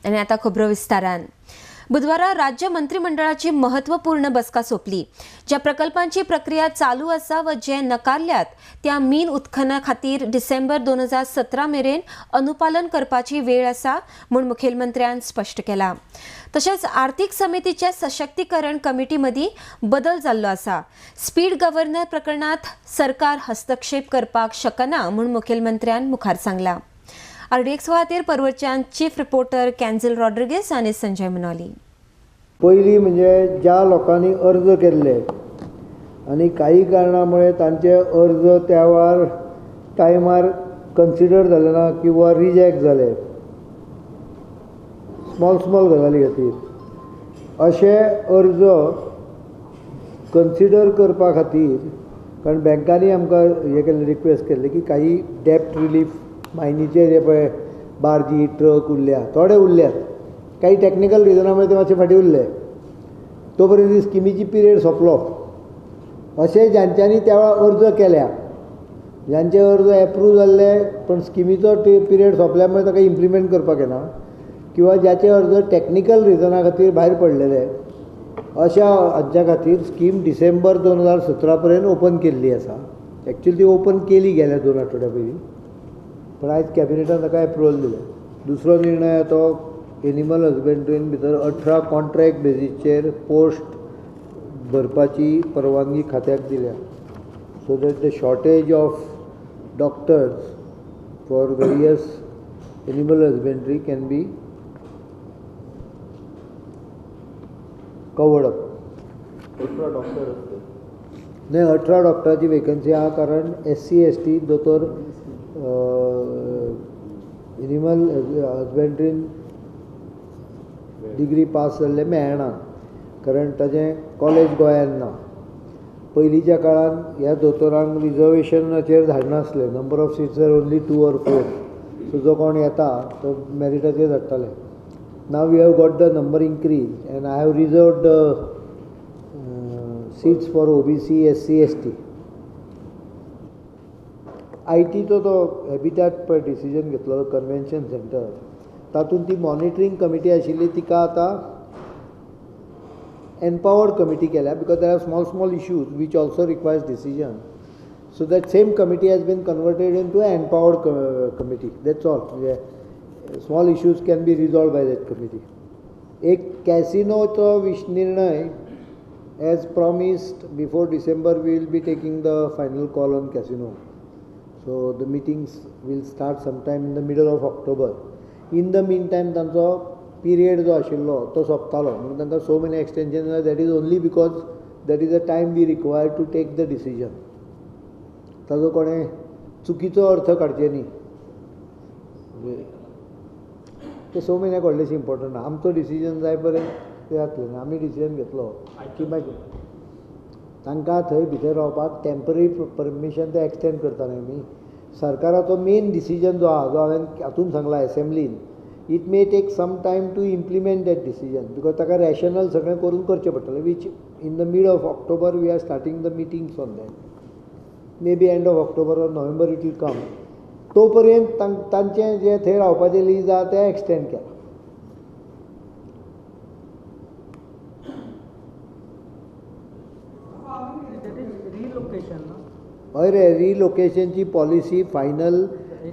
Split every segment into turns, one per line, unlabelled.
आनी आतां खबरो विस्तारान. बुधवारा राज्य मंत्रिमंडळाची महत्वपूर्ण बसका सोंपली. ज्या प्रकल्पांची प्रक्रिया चालू आसा व जे नकारल्यात त्या मीन उत्खनना खातीर डिसेंबर 2017 मेरेन अनुपालन करपाची वेळ आसा म्हूण मुखेलमंत्र्यान स्पश्ट केला. तशेंच आर्थिक समितीचे सशक्तीकरण कमिटी मदीं बदल जाल्लो आसा. स्पीड गव्हर्नर प्रकरणांत सरकार हस्तक्षेप करपाक शकना म्हूण मुखेलमंत्र्यान मुखार सांगला. आरडीएक्स खातीर परवरच्यान चीफ रिपोर्टर कॅन्झल रॉड्रिगेस आनी संजय मनोली.
पयली म्हणजे ज्या लोकांनी अर्ज केल्ले आनी काही कारणामुळे तांचे अर्ज त्या वेळार टायमार कन्सिडर जाले ना किंवा रिजेक्ट जाले स्मॉल स्मॉल गजाली खातीर, अशे अर्ज कन्सिडर करपा खातीर, कारण बँकांनी आमकां हें केल्लें, रिक्वेस्ट केल्लें की काही डेप्ट रिलीफ मायनीचे जे पळय बार्जी ट्रक उरल्या, थोडे उरल्यात, काही टॅक्निकल रिजनामुळे ते मातशे फाटीं उरले, तो पर्यंत स्किमीची पिरियड सोंपलो. अशें ज्यांच्यांनी त्या वेळार अर्ज केल्या, ज्यांचे अर्ज एप्रूव जाल्ले पण स्किमीचो पिरियड सोंपल्या मुळे ताका इम्प्लिमेंट करपाक येना, किंवा ज्याचे अर्ज टॅक्निकल रिजना खातीर भायर पडलेले, अशा हांच्या खातीर स्कीम डिसेंबर 2017 पर्यंत ओपन केल्ली आसा. एक्चुअली ती ओपन केली गेल्या 2 आठवड्या पयलीं, पण आयज कॅबिनेटान ताका एप्रुवल दिलें. दुसरो निर्णय तो एनिमल हजबंड्रीन भितर 18 कॉन्ट्रॅक्ट बेजीसचेर पोस्ट भरपाची परवानगी खात्याक दिल्या, so that the shortage of doctors for various animal husbandry can be covered up.
18 doctor आसतले
न्हय, 18 डॉक्टराची वेकन्सी आहा, कारण SC ST दोतोर एनिमल हजबंड्रीन डिग्री पास जाल्ले मेळना, कारण ताजें कॉलेज गोंयांत ना. पयलींच्या काळान ह्या दोतोरांक रिजर्वेशनाचेर धाडनासले, number of seats are only 2 or 4, so जो कोण येता तो मॅरिटाचेर धाडटाले. Now we have got the number increase and I have reserved the seats for OBC, SC, ST. आयटीचो तो हॅबिटॅट पळय डिसिजन घेतलो, कन्वेन्शन सेंटर, तातूंत ती मॉनिटरींग कमिटी आशिल्ली तिका आतां एम्पावर्ड कमिटी केल्या, because there are small small issues which also requires decision. So that same committee has been converted into empowered committee, that's all. म्हणजे small issues can be resolve by that committee. एक कॅसिनोचो निर्णय as promised before December we will be taking the final call on casino. So the meetings will start sometime in the middle of October. In the meantime तांचो period जो आशिल्लो तो सोंपतालो, म्हणून तांकां 6 म्हयने extension जालें. That is only because that is the time we require to take the decision. ताजो कोणें चुकीचो अर्थ काडचे न्ही. ते 6 म्हयन्याक व्हडलेशें इम्पॉर्टंट ना, आमचो डिसिजन जाय पर्यंत ते जातलें न्ही. आमी डिसिजन घेतलो की मागीर तांकां थंय भितर रावपाक टेम्पररी परमिशन ते एक्सटेंड करता न्ही आमी. सरकाराचो मेन डिसिजन जो आहा, जो हांवें हातून सांगला एसेंब्लीन, it may take some time to implement that decision, because ताका रॅशनल सगळें करून करचें पडटलें, which in the mid of October we are starting the meetings on that. May be end of October or November it will come. तो पर्यंत तांचें जें थंय रावपाचें लीज आहा तें एक्सटेंड केलां. हय रे, रिलोकेशनची पॉलिसी फायनल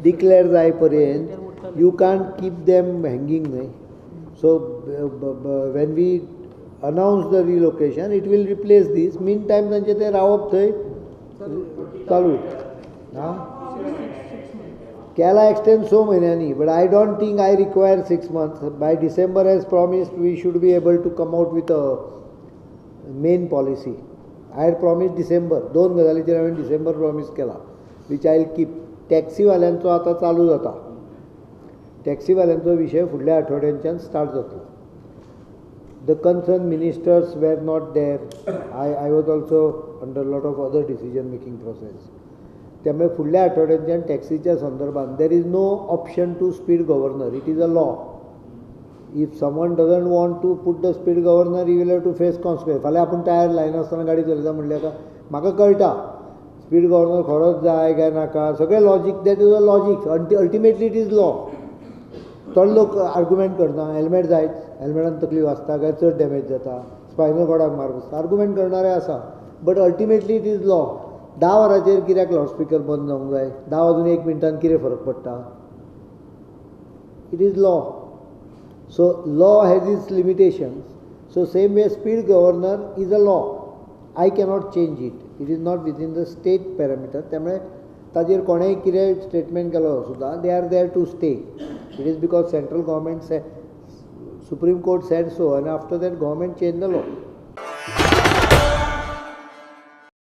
डिक्लेअर जाय पर्यंत you can't keep them hanging न्हय. So when we announce the relocation it will replace this. Mean time तांचें तें रावप थंय चालू. आं, केला एक्सटेंड 6 म्हयन्यांनी, but I don't think I require 6 months. By December as promised we should be able to come out with a main policy. I had promise December, 2 गजालीचेर हांवें डिसेंबर प्रॉमीस केला, which I will keep. टॅक्सीवाल्यांचो आतां चालू जाता, टॅक्सीवाल्यांचो विशय फुडल्या आठवड्यांच्यान start जातलो. The concern ministers were not there, I was also under lot of other decision making process. त्यामुळे फुडल्या आठवड्यांच्यान टॅक्सीच्या संदर्भात there is no option to speed governor, it is a law. If someone doesn't want to put the speed governor, he will have to face consequence. फाल्यां आपूण tyre लायनासतना गाडी चलयता म्हणल्यार म्हाका कळटा स्पीड गव्हर्नर खरोच जाय काय नाका, सगळें logic, that is a logic, ultimately it is law. थोडे लोक आर्ग्युमेंट करना, हेल्मेट जायच, हेल्मेटान तकली वाचता काय चड डॅमेज जाता, स्पायनल कॉर्डाक मार बसता, आर्ग्युमेंट करणारे आसा. But ultimately it is law. 10 वरांचेर कित्याक लावडस्पिकर बंद जावंक जाय? 10 वाजून 1 मिनटान कितें फरक पडटा? It is law. So law has its limitations. So same way speed governor is a law. I cannot change it. It is not within the state parameter. त्यामुळे ताजेर कोणेय कितें स्टेटमेंट केलो सुद्दां, they are there to stay. It is because central government, Supreme Court said so, आनी after that government change the law.